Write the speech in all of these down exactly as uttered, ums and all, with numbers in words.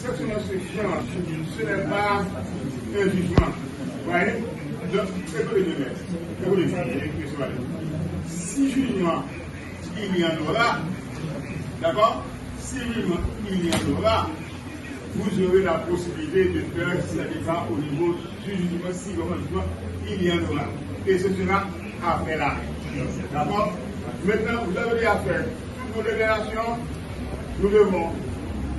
Sanksyon nan se jan, ce n'est pas un jugement. Vous voyez? Donc, écoutez bien, écoutez, écoutez, écoutez. Si jugement il y en aura, d'accord? Si jugement il y en aura, vous aurez la possibilité de faire ce débat au niveau du jugement, si vraiment jugement il y en aura. Et ce sera après la. D'accord? Maintenant, vous avez des affaires. Toutes vos déclarations, nous devons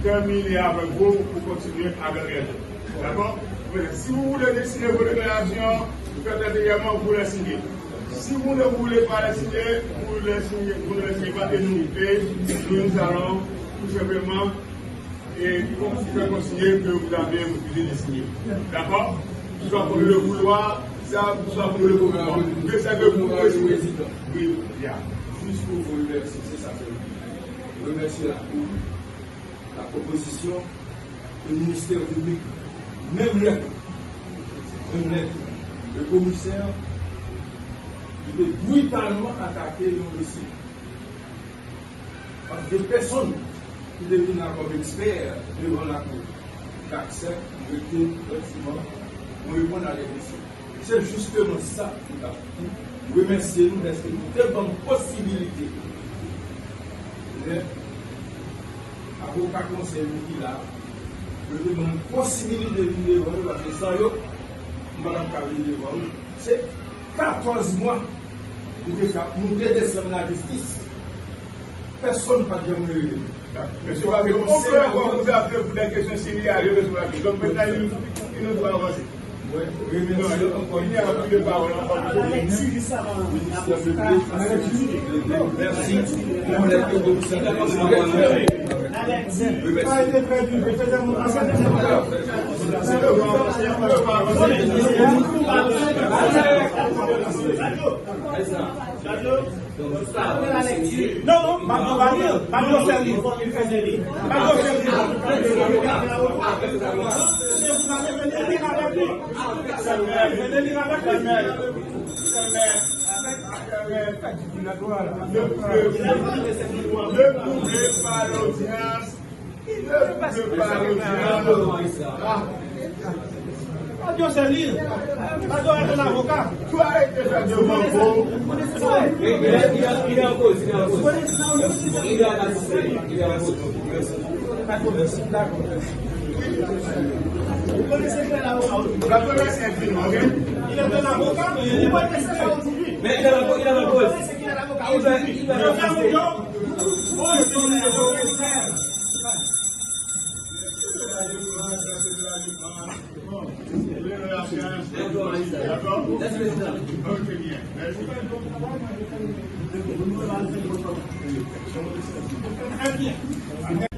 terminer avec vous pour continuer avec les autres. D'accord? Maintenant, si vous voulez signer vos déclarations, faites intérieurement, vous les signez. Si vous ne voulez pas les signer, vous les signez, vous ne les signez pas et nous, et nous, nous allons tout simplement et vous faire consigner que vous avez refusé de signer. D'accord? Soit pour le vouloir, ça, soit pour le vouloir. Mais ça que vous voulez. Oui, bien. Juste pour vous remercier, c'est ça seulement. Remercier la Cour, la proposition, le ministère public, menm lè, menm lè, le commissaire, li te britalman atake yon dosye. Paske pèsonn ki te vin la kòm ekspè devan lakou, ki te aksepte, ki rete, efektivman, pou reponn a de kesyon. Se jisteman sa nou t ap di. Remèsye nou dèske nou te ban m posibilite. Lè avoka konsèy nou ki la, yo te ban m posibilite vin devan yo, paske san yo, m pa t ap ka vin devan yo. Se katòz mwa nou te ka, nou te desann lajistis. Pèsonn pa t janm rele nou. Mesye, w ap fè yon seri de, w ap fè de kesyon serye a, yo bezwen api. Donk, mentnan, il nous, il nous doit avancer. Mwen remèsye ankò yon fwa. Il n'y a plus de parole ankò. Mèsi. Mèsi. Non, non, m ap di w pa li, m ap di w sèl li. M ap di w sèl li. Ne pouvez pas l'audience. Adyo sèl li. Adyo a yon avoka. Vous connaissez bien l'avocat. Il est un avocat, mais vous connaissez ça aujourd'hui. Mais il a la, il a la pause. Il va, il va.